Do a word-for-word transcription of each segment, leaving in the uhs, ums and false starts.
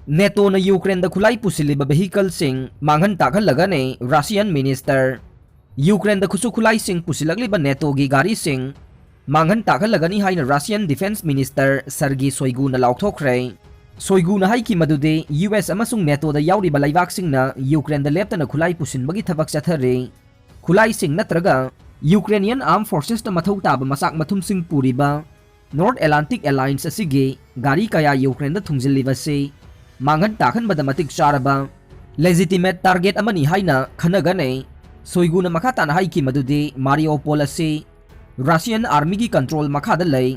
NATOꯅ ꯌꯨꯀ꯭ꯔꯦꯟꯗ ꯈꯨꯠꯂꯥꯏ ꯄꯨꯁꯤꯜꯂꯤꯕ vehicleꯁꯤꯡ ꯃꯥꯡꯍꯟ ꯇꯥꯛꯍꯜꯂꯒꯅꯤ Russian minister꯫ ꯌꯨꯀ꯭ꯔꯦꯟꯗ ꯈꯨꯠꯁꯨ ꯈꯨꯠꯂꯥꯏꯁꯤꯡ ꯄꯨꯁꯤꯜꯂꯛꯂꯤꯕ NATOꯒꯤ ꯒꯥꯔꯤꯁꯤꯡ ꯃꯥꯡꯍꯟ ꯇꯥꯛꯍꯜꯂꯒꯅꯤ ꯍꯥꯏꯅ Russian defence minister Sergei Shoiguꯅ ꯂꯥꯎꯊꯣꯛꯈ꯭ꯔꯦ꯫ ꯁꯣꯏꯒꯨꯅ ꯍꯥꯏꯈꯤ ꯃꯗꯨꯗꯤ US ꯑꯃꯁꯨꯡ NATOꯗ ꯌꯥꯎꯔꯤꯕ ꯂꯩꯕꯥꯛꯁꯤꯡꯅ ꯌꯨꯀ꯭ꯔꯦꯟꯗ ꯂꯦꯞꯇꯅ ꯈꯨꯠꯂꯥꯏ ꯄꯨꯁꯤꯟꯕꯒꯤ ꯊꯕꯛ ꯆꯠꯊꯔꯤ꯫ ꯈꯨꯠꯂꯥꯏꯁꯤꯡ ꯅꯠꯇ꯭ꯔꯒ Ukrainian Armed Forcesꯇ ꯃꯊꯧ ꯇꯥꯕ ꯃꯆꯥꯛ ꯃꯊꯨꯝꯁꯤꯡ ꯄꯨꯔꯤꯕ North Atlantic Alliance ꯑꯁꯤꯒꯤ ꯒꯥꯔꯤ ꯀꯌꯥ ꯌꯨꯀ꯭ꯔꯦꯟꯗ ꯊꯨꯡꯖꯤꯜꯂꯤꯕꯁꯤ ꯃꯥꯡꯍꯟ ꯇꯥꯛꯍꯟꯕꯗ ꯃꯇꯤꯛ ꯆꯥꯔꯕ legitimate target ꯑꯃꯅꯤ ꯍꯥꯏꯅ ꯈꯟꯅꯒꯅꯤ꯫ ꯁꯣꯏꯒꯨꯅ ꯃꯈꯥ ꯇꯥꯅ ꯍꯥꯏꯈꯤ ꯃꯗꯨꯗꯤ Mariupol ꯑꯁꯤ Russian Armyꯒꯤ control ꯃꯈꯥꯗ ꯂꯩ꯫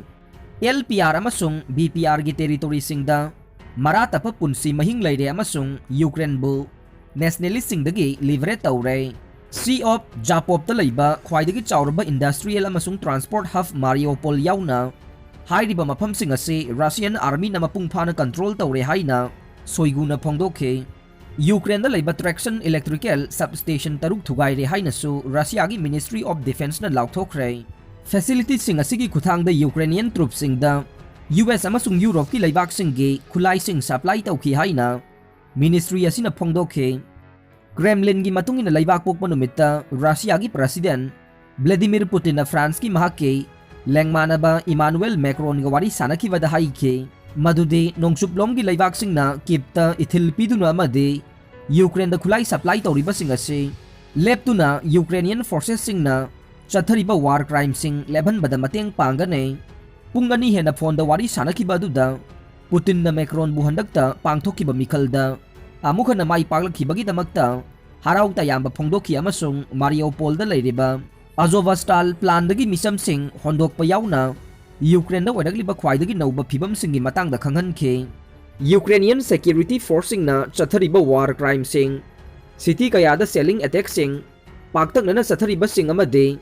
LPR ꯑꯃꯁꯨꯡ BPRꯒꯤ territoryꯁꯤꯡꯗ ꯃꯔꯥ ꯇꯞꯄ ꯄꯨꯟꯁꯤ ꯃꯍꯤꯡ ꯂꯩꯔꯦ ꯑꯃꯁꯨꯡ ꯌꯨꯀ꯭ꯔꯦꯟꯕꯨ nationalistꯁꯤꯡꯗꯒꯤ liberate ꯇꯧꯔꯦ꯫ Sea of Azovꯇ ꯂꯩꯕ ꯈ꯭ꯋꯥꯏꯗꯒꯤ ꯆꯥꯎꯔꯕ industrial ꯑꯃꯁꯨꯡ transport hub Mariupol ꯌꯥꯎꯅ ꯍꯥꯏꯔꯤꯕ ꯃꯐꯝꯁꯤꯡ ꯑꯁꯤ Russian Armyꯅ ꯃꯄꯨꯡ ꯐꯥꯅ control ꯇꯧꯔꯦ ꯍꯥꯏꯅ ꯁꯣꯏꯒꯨꯅ ꯐꯣꯡꯗꯣꯛꯈꯤ꯫ ꯌꯨꯀ꯭ꯔꯦꯟꯗ ꯂꯩꯕ Traction electrical substation ꯇꯔꯨꯛ ꯊꯨꯒꯥꯏꯔꯦ ꯍꯥꯏꯅꯁꯨ Russiaꯒꯤ Ministry of Defenceꯅ ꯂꯥꯎꯊꯣꯛꯈ꯭ꯔꯦ꯫ Facilityꯁꯤꯡ ꯑꯁꯤꯒꯤ ꯈꯨꯠꯊꯥꯡꯗ Ukrainian troopꯁꯤꯡꯗ US ꯑꯃꯁꯨꯡ Europeꯀꯤ ꯂꯩꯕꯥꯛꯁꯤꯡꯒꯤ ꯈꯨꯠꯂꯥꯏꯁꯤꯡ supply ꯇꯧꯈꯤ ꯍꯥꯏꯅ ministry ꯑꯁꯤꯅ ꯐꯣꯡꯗꯣꯛꯈꯤ꯫ Kremlinꯒꯤ ꯃꯇꯨꯡ ꯏꯟꯅ ꯂꯩꯕꯥꯛ ꯄꯣꯛꯄ ꯅꯨꯃꯤꯠꯇ Russiaꯒꯤ President Vladimir Putinꯅ Franceꯀꯤ ꯃꯍꯥꯛꯀꯤ ꯂꯦꯡꯃꯥꯟꯅꯕ Emmanuel Macronꯒ ꯋꯥꯔꯤ ꯁꯥꯟꯅꯈꯤꯕꯗ ꯍꯥꯏꯈꯤ ꯃꯗꯨꯗꯤ ꯅꯣꯡꯆꯨꯞꯂꯣꯝꯒꯤ ꯂꯩꯕꯥꯛꯁꯤꯡꯅ Kyivꯇ ꯏꯊꯤꯜ ꯄꯤꯗꯨꯅ ꯑꯃꯗꯤ ꯌꯨꯀ꯭ꯔꯦꯟꯗ ꯈꯨꯠꯂꯥꯏ supply ꯇꯧꯔꯤꯕꯁꯤꯡ ꯑꯁꯤ ꯂꯦꯞꯇꯨꯅ Ukrainian forcesꯁꯤꯡꯅ ꯆꯠꯊꯔꯤꯕ war crimeꯁꯤꯡ ꯂꯦꯞꯍꯟꯕꯗ ꯃꯇꯦꯡ ꯄꯥꯡꯒꯅꯤ꯫ ꯄꯨꯡ ꯑꯅꯤ ꯍꯦꯟꯅ phoneꯗ ꯋꯥꯔꯤ ꯁꯥꯟꯅꯈꯤꯕ ꯑꯗꯨꯗ Putinꯅ Macronꯕꯨ ꯍꯟꯗꯛꯇ ꯄꯥꯡꯊꯣꯛꯈꯤꯕ ꯃꯤꯈꯜꯗ ꯑꯃꯨꯛ ꯍꯟꯅ ꯃꯥꯏ ꯄꯥꯛꯂꯛꯈꯤꯕꯒꯤꯗꯃꯛꯇ ꯍꯔꯥꯎ ꯇꯌꯥꯝꯕ ꯐꯣꯡꯗꯣꯛꯈꯤ ꯑꯃꯁꯨꯡ Mariupolꯗ ꯂꯩꯔꯤꯕ Azovstal plantꯗꯒꯤ ꯃꯤꯆꯝꯁꯤꯡ ꯍꯣꯟꯗꯣꯛꯄ ꯌꯥꯎꯅ ꯌꯨꯀ꯭ꯔꯦꯟꯗ ꯑꯣꯏꯔꯛꯂꯤꯕ ꯈ꯭ꯋꯥꯏꯗꯒꯤ ꯅꯧꯕ ꯐꯤꯕꯝꯁꯤꯡꯒꯤ ꯃꯇꯥꯡꯗ ꯈꯪꯍꯟꯈꯤ꯫ Ukrainian security forceꯁꯤꯡꯅ ꯆꯠꯊꯔꯤꯕ war crimeꯁꯤꯡ, city ꯀꯌꯥꯗ shelling attackꯁꯤꯡ, ꯄꯥꯛꯇꯛꯅꯅ ꯆꯠꯊꯔꯤꯕꯁꯤꯡ ꯑꯃꯗꯤ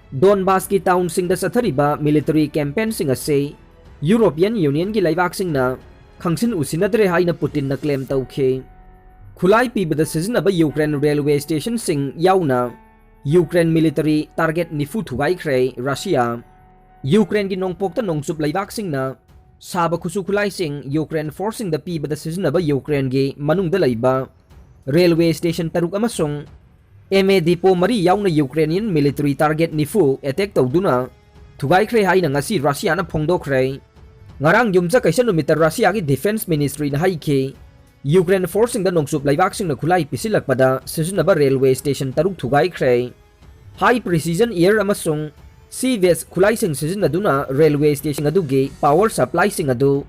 Donbasꯀꯤ townꯁꯤꯡꯗ ꯆꯠꯊꯔꯤꯕ military campaignꯁꯤꯡ ꯑꯁꯤ European Unionꯒꯤ ꯂꯩꯕꯥꯛꯁꯤꯡꯅ ꯈꯪꯁꯤꯟ ꯎꯁꯤꯟꯅꯗ꯭ꯔꯦ ꯍꯥꯏꯅ Putinꯅ claim ꯇꯧꯈꯤ꯫ ꯈꯨꯠꯂꯥꯏ ꯄꯤꯕꯗ ꯁꯤꯖꯤꯟꯅꯕ Ukraine railway stationꯁꯤꯡ ꯌꯥꯎꯅ Ukraine military target ꯅꯤꯐꯨ ꯊꯨꯒꯥꯏꯈ꯭ꯔꯦ Russia꯫ Ukraineꯒꯤ ꯅꯣꯡꯄꯣꯛꯇ ꯅꯣꯡꯆꯨꯞ ꯂꯩꯕꯥꯛꯁꯤꯡꯅ ꯁꯥꯕ ꯈꯨꯠꯁꯨ ꯈꯨꯠꯂꯥꯏꯁꯤꯡ ꯌꯨꯀ꯭ꯔꯦꯟ ꯐꯣꯔꯁꯁꯤꯡꯗ ꯄꯤꯕꯗ ꯁꯤꯖꯤꯟꯅꯕ ꯌꯨꯀ꯭ꯔꯦꯟꯒꯤ ꯃꯅꯨꯡꯗ ꯂꯩꯕ ꯔꯦꯜꯋꯦ ꯁ꯭ꯇꯦꯁꯟ ꯇꯔꯨꯛ ꯑꯃꯁꯨꯡ ꯑꯦꯝ ꯑꯦ ꯗꯤꯄꯣ ꯃꯔꯤ ꯌꯥꯎꯅ ꯌꯨꯀ꯭ꯔꯦꯅꯤꯌꯟ ꯃꯤꯂꯤꯇꯔꯤ ꯇꯥꯔꯒꯦꯠ ꯅꯤꯐꯨ ꯑꯦꯇꯦꯛ ꯇꯧꯗꯨꯅ ꯊꯨꯒꯥꯏꯈ꯭ꯔꯦ ꯍꯥꯏꯅ ꯉꯁꯤ ꯔꯁꯤꯌꯥꯅ ꯐꯣꯡꯗꯣꯛꯈ꯭ꯔꯦ꯫ ꯉꯔꯥꯡ ꯌꯨꯝꯖꯀꯩꯁ ꯅꯨꯃꯤꯠꯇ ꯔꯁꯤꯌꯥꯒꯤ ꯗꯤꯐꯦꯟꯁ ꯃꯤꯅꯤꯁꯇ꯭ꯔꯤꯅ ꯍꯥꯏꯈꯤ, ꯌꯨꯀ꯭ꯔꯦꯟ ꯐꯣꯔꯁꯁꯤꯡꯗ ꯅꯣꯡꯆꯨꯞ ꯂꯩꯕꯥꯛꯁꯤꯡꯅ ꯈꯨꯠꯂꯥꯏ ꯄꯤꯁꯤꯜꯂꯛꯄꯗ ꯁꯤꯖꯤꯟꯅꯕ ꯔꯦꯜꯋꯦ ꯁ꯭ꯇꯦꯁꯟ ꯇꯔꯨꯛ ꯊꯨꯒꯥꯏꯈ꯭ꯔꯦ꯫ ꯍꯥꯏ ꯄ꯭ꯔꯤꯁꯤꯖꯟ ꯑꯦꯌꯔ ꯑꯃꯁꯨꯡ ꯁꯤ ꯕꯦꯁ ꯈꯨꯠꯂꯥꯏꯁꯤꯡ ꯁꯤꯖꯤꯟꯅꯗꯨꯅ ꯔꯦꯜꯋꯦ ꯁ꯭ꯇꯦꯁꯟ ꯑꯗꯨꯒꯤ ꯄꯥꯋꯔ ꯁꯄ꯭ꯂꯥꯏꯁꯤꯡ ꯑꯗꯨ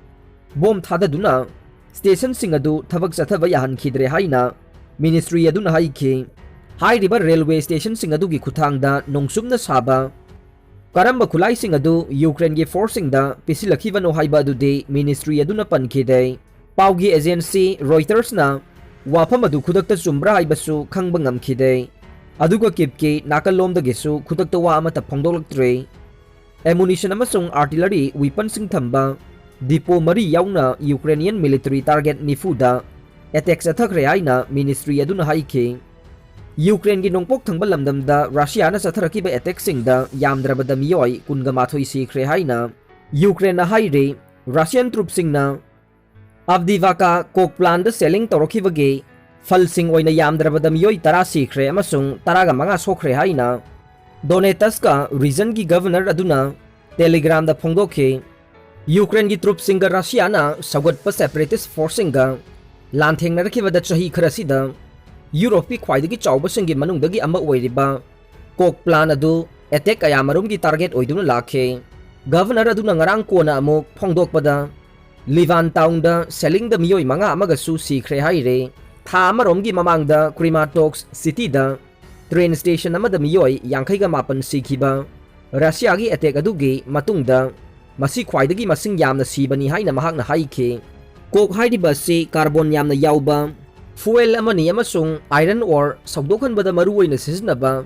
ꯕꯣꯝ ꯊꯥꯗꯗꯨꯅ ꯁ꯭ꯇꯦꯁꯟꯁꯤꯡ ꯑꯗꯨ ꯊꯕꯛ ꯆꯠꯊꯕ ꯌꯥꯍꯟꯈꯤꯗ꯭ꯔꯦ ꯍꯥꯏꯅ ꯃꯤꯅꯤꯁꯇ꯭ꯔꯤ ꯑꯗꯨꯅ ꯍꯥꯏꯈꯤ꯫ ꯍꯥꯏꯔꯤꯕ ꯔꯦꯜꯋꯦ ꯁ꯭ꯇꯦꯁꯟꯁꯤꯡ ꯑꯗꯨꯒꯤ ꯈꯨꯠꯊꯥꯡꯗ ꯅꯣꯡꯆꯨꯞꯅ ꯁꯥꯕ ꯀꯔꯝꯕ ꯈꯨꯠꯂꯥꯏꯁꯤꯡ ꯑꯗꯨ ꯌꯨꯀ꯭ꯔꯦꯟꯒꯤ ꯐꯣꯔꯁꯁꯤꯡꯗ ꯄꯤꯁꯤꯜꯂꯛꯈꯤꯕꯅꯣ ꯍꯥꯏꯕ ꯑꯗꯨꯗꯤ ꯃꯤꯅꯤꯁꯇ꯭ꯔꯤ ꯑꯗꯨꯅ ꯄꯟꯈꯤꯗꯦ꯫ ꯄꯥꯎꯒꯤ ꯑꯦꯖꯦꯟꯁꯤ ꯔꯣꯏꯇꯔꯁꯅ ꯋꯥꯐꯝ ꯑꯗꯨ ꯈꯨꯗꯛꯇ ꯆꯨꯝꯕ꯭ꯔꯥ ꯍꯥꯏꯕꯁꯨ ꯈꯪꯕ ꯉꯝꯈꯤꯗꯦ꯫ ꯑꯗꯨꯒ ꯀꯤꯞꯀꯤ ꯅꯥꯀꯜꯂꯣꯝꯗꯒꯤꯁꯨ ꯈꯨꯗꯛꯇ ꯋꯥ ꯑꯃꯠꯇ ꯐꯣꯡꯗꯣꯛꯂꯛꯇ꯭ꯔꯦ꯫ ꯑꯦꯃꯨꯅꯤꯁꯟ ꯑꯃꯁꯨꯡ ꯑꯥꯔꯇꯤꯂꯔꯤ ꯋꯤꯄꯟꯁꯤꯡ ꯊꯝꯕ ꯗꯤꯄꯣ ꯃꯔꯤ ꯌꯥꯎꯅ ꯌꯨꯀ꯭ꯔꯦꯅꯤꯌꯟ ꯃꯤꯂꯤꯇꯔꯤ ꯇꯥꯔꯒꯦꯠ ꯅꯤꯐꯨꯗ ꯑꯦꯇꯦꯛ ꯆꯠꯊꯈ꯭ꯔꯦ ꯍꯥꯏꯅ ꯃꯤꯅꯤꯁꯇ꯭ꯔꯤ ꯑꯗꯨꯅ ꯍꯥꯏꯈꯤ꯫ ꯌꯨꯀ꯭ꯔꯦꯟꯒꯤ ꯅꯣꯡꯄꯣꯛ ꯊꯪꯕ ꯂꯝꯗꯝꯗ ꯔꯁꯤꯌꯥꯅ ꯆꯠꯊꯔꯛꯈꯤꯕ ꯑꯦꯇꯦꯛꯁꯤꯡꯗ ꯌꯥꯝꯗ꯭ꯔꯕꯗ ꯃꯤꯑꯣꯏ ꯀꯨꯟꯒ ꯃꯥꯊꯣꯏ ꯁꯤꯈ꯭ꯔꯦ ꯍꯥꯏꯅ ꯌꯨꯀ꯭ꯔꯦꯟꯅ ꯍꯥꯏꯔꯤ꯫ ꯔꯁꯤꯌꯟ ꯇ꯭ꯔꯨꯞꯁꯤꯡꯅ ꯑꯕꯗꯤꯚꯥꯀꯥ ꯀꯣꯛ ꯄ꯭ꯂꯥꯟꯗ ꯁꯦꯂꯤꯡ ꯇꯧꯔꯛꯈꯤꯕꯒꯤ ꯐꯜꯁꯤꯡ ꯑꯣꯏꯅ ꯌꯥꯝꯗ꯭ꯔꯕꯗ ꯃꯤꯑꯣꯏ ꯇꯔꯥ ꯁꯤꯈ꯭ꯔꯦ ꯑꯃꯁꯨꯡ ꯇꯔꯥꯒ ꯃꯉꯥ ꯁꯣꯛꯈ꯭ꯔꯦ ꯍꯥꯏꯅ ꯗꯣꯅꯦꯇꯁꯀ ꯔꯤꯖꯟꯒꯤ ꯒꯚꯔꯅꯔ ꯑꯗꯨꯅ ꯇꯦꯂꯤꯒ꯭ꯔꯥꯝꯗ ꯐꯣꯡꯗꯣꯛꯈꯤ꯫ ꯌꯨꯀ꯭ꯔꯦꯟꯒꯤ ꯇ꯭ꯔꯨꯞꯁꯤꯡꯒ ꯔꯁꯤꯌꯥꯅ ꯁꯧꯒꯠꯄ ꯁꯦꯄꯔꯦꯇꯤꯁ ꯐꯣꯔꯁꯁꯤꯡꯒ ꯂꯥꯟꯊꯦꯡꯅꯔꯛꯈꯤꯕꯗ ꯆꯍꯤ ꯈꯔꯁꯤꯗ ꯌꯨꯔꯣꯞꯀꯤ ꯈ꯭ꯋꯥꯏꯗꯒꯤ ꯆꯥꯎꯕꯁꯤꯡꯒꯤ ꯃꯅꯨꯡꯗꯒꯤ ꯑꯃ ꯑꯣꯏꯔꯤꯕ ꯀꯣꯛ ꯄ꯭ꯂꯥꯟ ꯑꯗꯨ ꯑꯦꯇꯦꯛ ꯀꯌꯥꯃꯔꯨꯝꯒꯤ ꯇꯥꯔꯒꯦꯠ ꯑꯣꯏꯗꯨꯅ ꯂꯥꯛꯈꯤ꯫ ꯒꯚꯔꯅꯔ ꯑꯗꯨꯅ ꯉꯔꯥꯡ ꯀꯣꯟꯅ ꯑꯃꯨꯛ ꯐꯣꯡꯗꯣꯛꯄꯗ, ꯂꯤꯚꯥꯟ ꯇꯥꯎꯟꯗ ꯁꯦꯂꯤꯡꯗ ꯃꯤꯑꯣꯏ ꯃꯉꯥ ꯑꯃꯒꯁꯨ ꯁꯤꯈ꯭ꯔꯦ ꯍꯥꯏꯔꯦ꯫ ꯊꯥ ꯑꯃꯔꯣꯝꯒꯤ ꯃꯃꯥꯡꯗ ꯀ꯭ꯔꯤꯃꯥꯇꯣꯛꯁ ꯁꯤꯇꯤꯗ ꯇ꯭ꯔꯦꯟ ꯁ꯭ꯇꯦꯁꯟ ꯑꯃꯗ ꯃꯤꯑꯣꯏ ꯌꯥꯡꯈꯩꯒ ꯃꯥꯄꯟ ꯁꯤꯈꯤꯕ ꯔꯁꯤꯌꯥꯒꯤ ꯑꯦꯇꯦꯛ ꯑꯗꯨꯒꯤ ꯃꯇꯨꯡꯗ ꯃꯁꯤ ꯈ꯭ꯋꯥꯏꯗꯒꯤ ꯃꯁꯤꯡ ꯌꯥꯝꯅ ꯁꯤꯕꯅꯤ ꯍꯥꯏꯅ ꯃꯍꯥꯛꯅ ꯍꯥꯏꯈꯤ꯫ ꯀꯣꯛ ꯍꯥꯏꯔꯤꯕ ꯑꯁꯤ ꯀꯥꯔꯕꯣꯟ ꯌꯥꯝꯅ ꯌꯥꯎꯕ ꯐꯨꯑꯦꯜ ꯑꯃꯅꯤ ꯑꯃꯁꯨꯡ ꯑꯥꯏꯔꯟ ꯑꯣꯔ ꯁꯧꯗꯣꯛꯍꯟꯕꯗ ꯃꯔꯨꯑꯣꯏꯅ ꯁꯤꯖꯤꯟꯅꯕ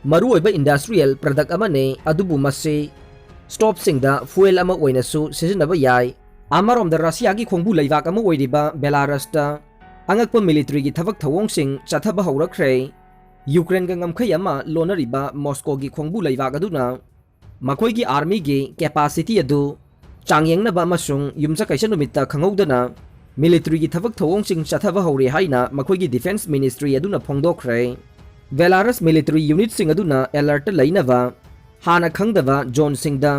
ꯃꯔꯨꯑꯣꯏꯕ ꯏꯟꯗꯁꯇ꯭ꯔꯤꯌꯦꯜ ꯄ꯭ꯔꯗꯛ ꯑꯃꯅꯤ, ꯑꯗꯨꯕꯨ ꯃꯁꯤ ꯁ꯭ꯇꯣꯞꯁꯤꯡꯗ ꯐꯨꯑꯦꯜ ꯑꯃ ꯑꯣꯏꯅꯁꯨ ꯁꯤꯖꯤꯟꯅꯕ ꯌꯥꯏ꯫ ꯑꯃꯔꯣꯝꯗ ꯔꯁꯤꯌꯥꯒꯤ ꯈꯣꯡꯕꯨ ꯂꯩꯕꯥꯛ ꯑꯃ ꯑꯣꯏꯔꯤꯕ ꯕꯦꯂꯥꯔꯁꯇ ꯑꯉꯛꯄ ꯃꯤꯂꯤꯇꯔꯤꯒꯤ ꯊꯕꯛ ꯊꯧꯑꯣꯡꯁꯤꯡ ꯆꯠꯊꯕ ꯍꯧꯔꯛꯈ꯭ꯔꯦ꯫ ꯌꯨꯀ꯭ꯔꯦꯟꯒ ꯉꯝꯈꯩ ꯑꯃ ꯂꯣꯟꯅꯔꯤꯕ ꯃꯣꯁꯀꯣꯒꯤ ꯈꯣꯡꯕꯨ ꯂꯩꯕꯥꯛ ꯑꯗꯨꯅ ꯃꯈꯣꯏꯒꯤ ꯑꯥꯔꯃꯤꯒꯤ ꯀꯦꯄꯥꯁꯤꯇꯤ ꯑꯗꯨ ꯆꯥꯡꯌꯦꯡꯅꯕ ꯑꯃꯁꯨꯡ ꯌꯨꯝꯁꯀꯩꯁ ꯅꯨꯃꯤꯠꯇ ꯈꯪꯍꯧꯗꯅ militaryꯒꯤ ꯊꯕꯛ ꯊꯧꯑꯣꯡꯁꯤꯡ ꯆꯠꯊꯕ ꯍꯧꯔꯦ ꯍꯥꯏꯅ ꯃꯈꯣꯏꯒꯤ defence ministry ꯑꯗꯨꯅ ꯐꯣꯡꯗꯣꯛꯈ꯭ꯔꯦ꯫ Belarus military unitꯁꯤꯡ ꯑꯗꯨꯅ alertꯇ ꯂꯩꯅꯕ ꯍꯥꯟꯅ ꯈꯪꯗꯕ zoneꯁꯤꯡꯗ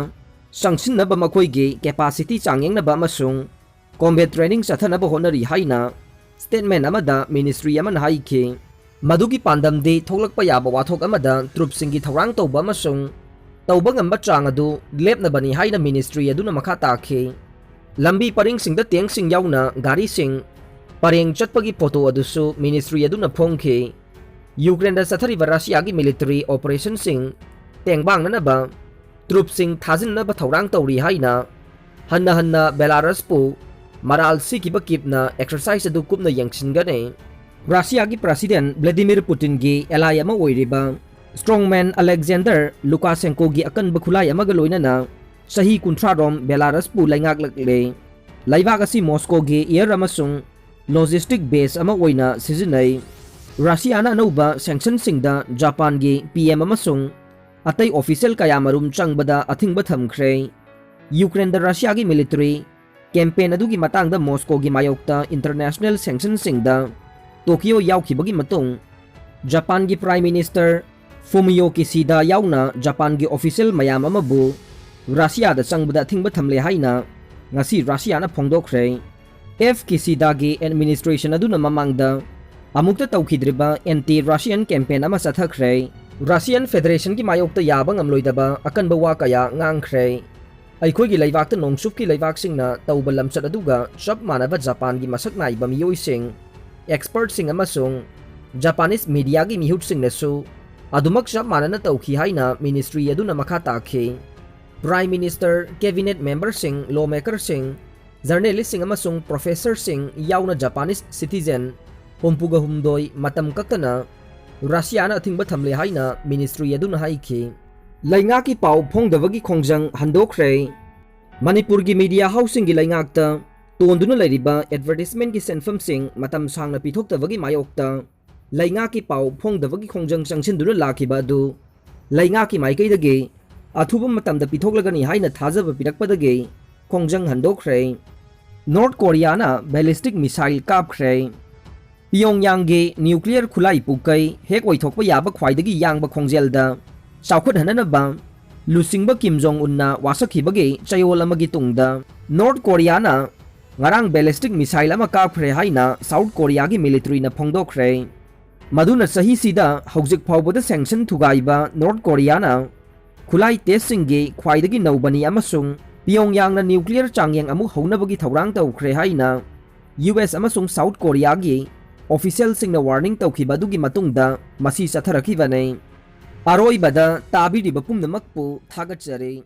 ꯆꯪꯁꯤꯟꯅꯕ ꯃꯈꯣꯏꯒꯤ capacity ꯆꯥꯡꯌꯦꯡꯅꯕ ꯑꯃꯁꯨꯡ combat training ꯆꯠꯊꯅꯕ ꯍꯣꯠꯅꯔꯤ ꯍꯥꯏꯅ statement ꯑꯃꯗ ministry ꯑꯃꯅ ꯍꯥꯏꯈꯤ꯫ ꯃꯗꯨꯒꯤ ꯄꯥꯟꯗꯝꯗꯤ ꯊꯣꯛꯂꯛꯄ ꯌꯥꯕ ꯋꯥꯊꯣꯛ ꯑꯃꯗ troopꯁꯤꯡꯒꯤ ꯊꯧꯔꯥꯡ ꯇꯧꯕ ꯑꯃꯁꯨꯡ ꯇꯧꯕ ꯉꯝꯕ ꯆꯥꯡ ꯑꯗꯨ ꯂꯦꯞꯅꯕꯅꯤ ꯍꯥꯏꯅ ministry ꯑꯗꯨꯅ ꯃꯈꯥ ꯇꯥꯈꯤ꯫ ꯂꯝꯕꯤ ꯄꯔꯤꯡꯁꯤꯡꯗ tankꯁꯤꯡ ꯌꯥꯎꯅ ꯒꯥꯔꯤꯁꯤꯡ ꯄꯔꯦꯡ ꯆꯠꯄꯒꯤ photo ꯑꯗꯨꯁꯨ ministry ꯑꯗꯨꯅ ꯐꯣꯡꯈꯤ꯫ Ukraineꯗ ꯆꯠꯊꯔꯤꯕ Russiaꯒꯤ military operationꯁꯤꯡ ꯇꯦꯡꯕꯥꯡꯅꯅꯕ troopꯁꯤꯡ ꯊꯥꯖꯤꯟꯅꯕ ꯊꯧꯔꯥꯡ ꯇꯧꯔꯤ ꯍꯥꯏꯅ ꯍꯟꯅ ꯍꯟꯅ Belarusꯄꯨ ꯃꯔꯥꯜ ꯁꯤꯈꯤꯕ Kyivꯅ exercise ꯑꯗꯨ ꯀꯨꯞꯅ ꯌꯦꯡꯁꯤꯟꯒꯅꯤ꯫ Russiaꯒꯤ President Vladimir Putinꯒꯤ ally ꯑꯃ ꯑꯣꯏꯔꯤꯕ strongman Alexander Lukashenkoꯒꯤ ꯑꯀꯟꯕ ꯈꯨꯠꯂꯥꯏ ꯑꯃꯒ ꯂꯣꯏꯅꯅ ꯆꯍꯤ ꯀꯨꯟꯊ꯭ꯔꯥꯔꯣꯝ Belarusꯄꯨ ꯂꯩꯉꯥꯛꯂꯛꯂꯦ꯫ ꯂꯩꯕꯥꯛ ꯑꯁꯤ Moscowꯒꯤ air ꯑꯃꯁꯨꯡ logistic base ꯑꯃ ꯑꯣꯏꯅ ꯁꯤꯖꯤꯟꯅꯩ꯫ Russiaꯅ ꯑꯅꯧꯕ sanctionꯁꯤꯡꯗ Japanꯒꯤ PM ꯑꯃꯁꯨꯡ ꯑꯇꯩ official ꯀꯌꯥꯃꯔꯨꯝ ꯆꯪꯕꯗ ꯑꯊꯤꯡꯕ ꯊꯝꯈ꯭ꯔꯦ꯫ Ukraineꯗ Russiaꯒꯤ military campaign ꯑꯗꯨꯒꯤ ꯃꯇꯥꯡꯗ Moscowꯒꯤ ꯃꯥꯌꯣꯛꯇ international sanctionꯁꯤꯡꯗ Tokyo ꯌꯥꯎꯈꯤꯕꯒꯤ ꯃꯇꯨꯡ, Japanꯒꯤ Prime Minister Fumio Kishida ꯌꯥꯎꯅ Japanꯒꯤ official ꯃꯌꯥꯝ ꯑꯃꯕꯨ Russiaꯗ ꯆꯪꯕꯗ ꯑꯊꯤꯡꯕ ꯊꯝꯂꯦ ꯍꯥꯏꯅ ꯉꯁꯤ Russiaꯅ ꯐꯣꯡꯗꯣꯛꯈ꯭ꯔꯦ꯫ F Kishidaꯒꯤ administration ꯑꯗꯨꯅ ꯃꯃꯥꯡꯗ ꯑꯃꯨꯛꯇ ꯇꯧꯈꯤꯗ꯭ꯔꯤꯕ anti-Russian campaign ꯑꯃ ꯆꯠꯊꯈ꯭ꯔꯦ꯫ Russian Federationꯒꯤ ꯃꯥꯌꯣꯛꯇ ꯌꯥꯕ ꯉꯝꯂꯣꯏꯗꯕ ꯑꯀꯟꯕ ꯋꯥ ꯀꯌꯥ ꯉꯥꯡꯈ꯭ꯔꯦ꯫ ꯑꯩꯈꯣꯏꯒꯤ ꯂꯩꯕꯥꯛꯇ ꯅꯣꯡꯆꯨꯞꯀꯤ ꯂꯩꯕꯥꯛꯁꯤꯡꯅ ꯇꯧꯕ ꯂꯝꯆꯠ ꯑꯗꯨꯒ ꯆꯞ ꯃꯥꯟꯅꯕ Japanꯒꯤ ꯃꯁꯛ ꯅꯥꯏꯕ ꯃꯤꯑꯣꯏꯁꯤꯡ, expertꯁꯤꯡ ꯑꯃꯁꯨꯡ Japanese mediaꯒꯤ ꯃꯤꯍꯨꯠꯁꯤꯡꯅꯁꯨ ꯑꯗꯨꯃꯛ ꯆꯞ ꯃꯥꯟꯅꯅ ꯇꯧꯈꯤ ꯍꯥꯏꯅ ministry ꯑꯗꯨꯅ ꯃꯈꯥ ꯇꯥꯈꯤ꯫ Prime Minister, cabinet memberꯁꯤꯡ, lawmakerꯁꯤꯡ, journalistꯁꯤꯡ ꯑꯃꯁꯨꯡ professorꯁꯤꯡ ꯌꯥꯎꯅ Japanese citizen ꯍꯨꯝꯐꯨꯒ ꯍꯨꯝꯗꯣꯏ ꯃꯇꯝ ꯀꯛꯇꯅ Russiaꯅ ꯑꯊꯤꯡꯕ ꯊꯝꯂꯦ ꯍꯥꯏꯅ ministry ꯑꯗꯨꯅ ꯍꯥꯏꯈꯤ꯫ ꯂꯩꯉꯥꯛꯀꯤ ꯄꯥꯎ ꯐꯣꯡꯗꯕꯒꯤ ꯈꯣꯡꯖꯪ ꯍꯟꯗꯣꯛꯈ꯭ꯔꯦ꯫ ꯃꯅꯤꯄꯨꯔꯒꯤ media houseꯁꯤꯡꯒꯤ ꯂꯩꯉꯥꯛꯇ ꯇꯣꯟꯗꯨꯅ ꯂꯩꯔꯤꯕ advertisementꯀꯤ ꯁꯦꯟꯐꯝꯁꯤꯡ ꯃꯇꯝ ꯁꯥꯡꯅ ꯄꯤꯊꯣꯛꯇꯕꯒꯤ ꯃꯥꯌꯣꯛꯇ ꯂꯩꯉꯥꯛꯀꯤ ꯄꯥꯎ ꯐꯣꯡꯗꯕꯒꯤ ꯈꯣꯡꯖꯪ ꯆꯪꯁꯤꯟꯗꯨꯅ ꯂꯥꯛꯈꯤꯕ ꯑꯗꯨ ꯂꯩꯉꯥꯛꯀꯤ ꯃꯥꯏꯀꯩꯗꯒꯤ ꯑꯊꯨꯕ ꯃꯇꯝꯗ ꯄꯤꯊꯣꯛꯂꯒꯅꯤ ꯍꯥꯏꯅ ꯊꯥꯖꯕ ꯄꯤꯔꯛꯄꯗꯒꯤ ꯈꯣꯡꯖꯪ ꯍꯟꯗꯣꯛꯈ꯭ꯔꯦ꯫ ꯅꯣꯔꯠ ꯀꯣꯔꯤꯌꯥꯅ ꯕꯦꯂꯤꯁꯇꯤꯛ ꯃꯤꯁꯥꯏꯜ ꯀꯥꯞꯈ꯭ꯔꯦ꯫ ꯄꯤꯌꯣꯡꯌꯥꯡꯒꯤ ꯅ꯭ꯌꯨꯀ꯭ꯂꯤꯌꯔ ꯈꯨꯠꯂꯥꯏ ꯄꯨꯀꯩ ꯍꯦꯛ ꯑꯣꯏꯊꯣꯛꯄ ꯌꯥꯕ ꯈ꯭ꯋꯥꯏꯗꯒꯤ ꯌꯥꯡꯕ ꯈꯣꯡꯖꯦꯜꯗ ꯆꯥꯎꯈꯠꯍꯟꯅꯅꯕ ꯂꯨꯆꯤꯡꯕ ꯀꯤꯝ ꯖꯣꯡ ꯎꯟꯅ ꯋꯥꯁꯛꯈꯤꯕꯒꯤ ꯆꯌꯣꯜ ꯑꯃꯒꯤ ꯇꯨꯡꯗ ꯅꯣꯔꯠ ꯀꯣꯔꯤꯌꯥꯅ ꯉꯔꯥꯡ ꯕꯦꯂꯤꯁꯇꯤꯛ ꯃꯤꯁꯥꯏꯜ ꯑꯃ ꯀꯥꯞꯈ꯭ꯔꯦ ꯍꯥꯏꯅ ꯁꯥꯎꯠ ꯀꯣꯔꯤꯌꯥꯒꯤ ꯃꯤꯂꯤꯇꯔꯤꯅ ꯐꯣꯡꯗꯣꯛꯈ꯭ꯔꯦ꯫ ꯃꯗꯨꯅ ꯆꯍꯤꯁꯤꯗ ꯍꯧꯖꯤꯛ ꯐꯥꯎꯕꯗ ꯁꯦꯡꯁꯟ ꯊꯨꯒꯥꯏꯕ ꯅꯣꯔꯠ ꯀꯣꯔꯤꯌꯥꯅ ꯈꯨꯠꯂꯥꯏ ꯇꯦꯁꯁꯤꯡꯒꯤ ꯈ꯭ꯋꯥꯏꯗꯒꯤ ꯅꯧꯕꯅꯤ ꯑꯃꯁꯨꯡ ꯄꯤꯌꯣꯡꯌꯥꯡꯅ ꯅ꯭ꯌꯨꯀ꯭ꯂꯤꯌꯔ ꯆꯥꯡꯌꯦꯡ ꯑꯃꯨꯛ ꯍꯧꯅꯕꯒꯤ ꯊꯧꯔꯥꯡ ꯇꯧꯈ꯭ꯔꯦ ꯍꯥꯏꯅ ꯌꯨ ꯑꯦꯁ ꯑꯃꯁꯨꯡ ꯁꯥꯎꯠ ꯀꯣꯔꯤꯌꯥꯒꯤ ꯑꯣꯐꯤꯁꯤꯌꯦꯜꯁꯤꯡꯅ ꯋꯥꯔꯅꯤꯡ ꯇꯧꯈꯤꯕ ꯑꯗꯨꯒꯤ ꯃꯇꯨꯡꯗ ꯃꯁꯤ ꯆꯠꯊꯔꯛꯈꯤꯕꯅꯤ꯫ ꯑꯔꯣꯏꯕꯗ ꯇꯥꯕꯤꯔꯤꯕ ꯄꯨꯝꯅꯃꯛꯄꯨ ꯊꯥꯒꯠꯆꯔꯤ꯫